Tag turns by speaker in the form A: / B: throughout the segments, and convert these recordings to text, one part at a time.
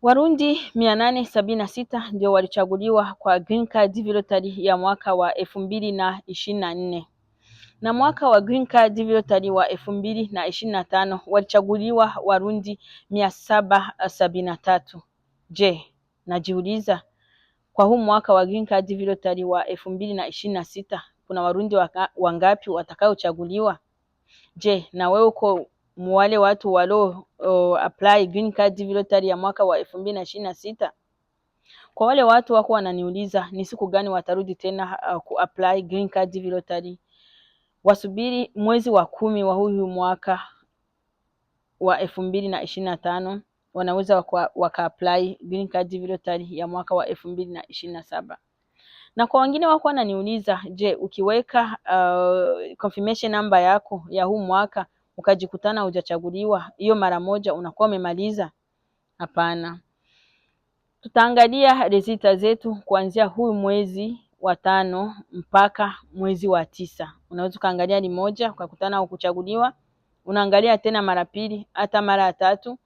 A: Warundi 876 ndio walichaguliwa kwa Green Card DV Lottery ya mwaka wa 2024, na mwaka wa Green Card DV Lottery wa 2025 walichaguliwa Warundi 773. Je, najiuliza, kwa huu mwaka wa Green Card DV Lottery wa 2026 kuna Warundi wangapi watakaochaguliwa? Je, na wewe uko wale watu walio apply Green Card DV Lottery ya mwaka wa 2026? Kwa wale watu wako wananiuliza ni siku gani watarudi tena ku apply Green Card DV Lottery, wasubiri mwezi wa 10 wa huyu mwaka wa 2025, wanaweza waka apply Green Card DV Lottery ya mwaka wa 2027. Na kwa wengine wako wananiuliza, je, ukiweka confirmation number yako ya huu mwaka ukajikutana hujachaguliwa, hiyo mara moja unakuwa umemaliza? Hapana, tutaangalia résultats zetu kuanzia huu mwezi wa 5 mpaka mwezi wa 9. Unaweza ukaangalia ni moja ukakutana ukuchaguliwa, unaangalia tena mara pili, hata mara ya tatu,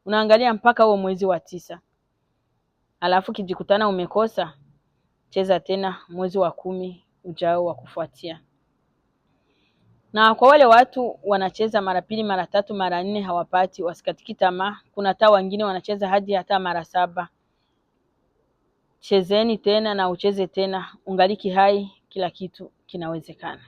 A: unaangalia mpaka huo mwezi wa 9. Alafu kijikutana umekosa, cheza tena mwezi wa 10 ujao wa kufuatia. Na kwa wale watu wanacheza mara pili, mara tatu, mara nne hawapati, wasikatiki tamaa. Kuna hata wengine wanacheza hadi hata mara 7. Chezeni tena na ucheze tena, ungaliki hai, kila kitu kinawezekana.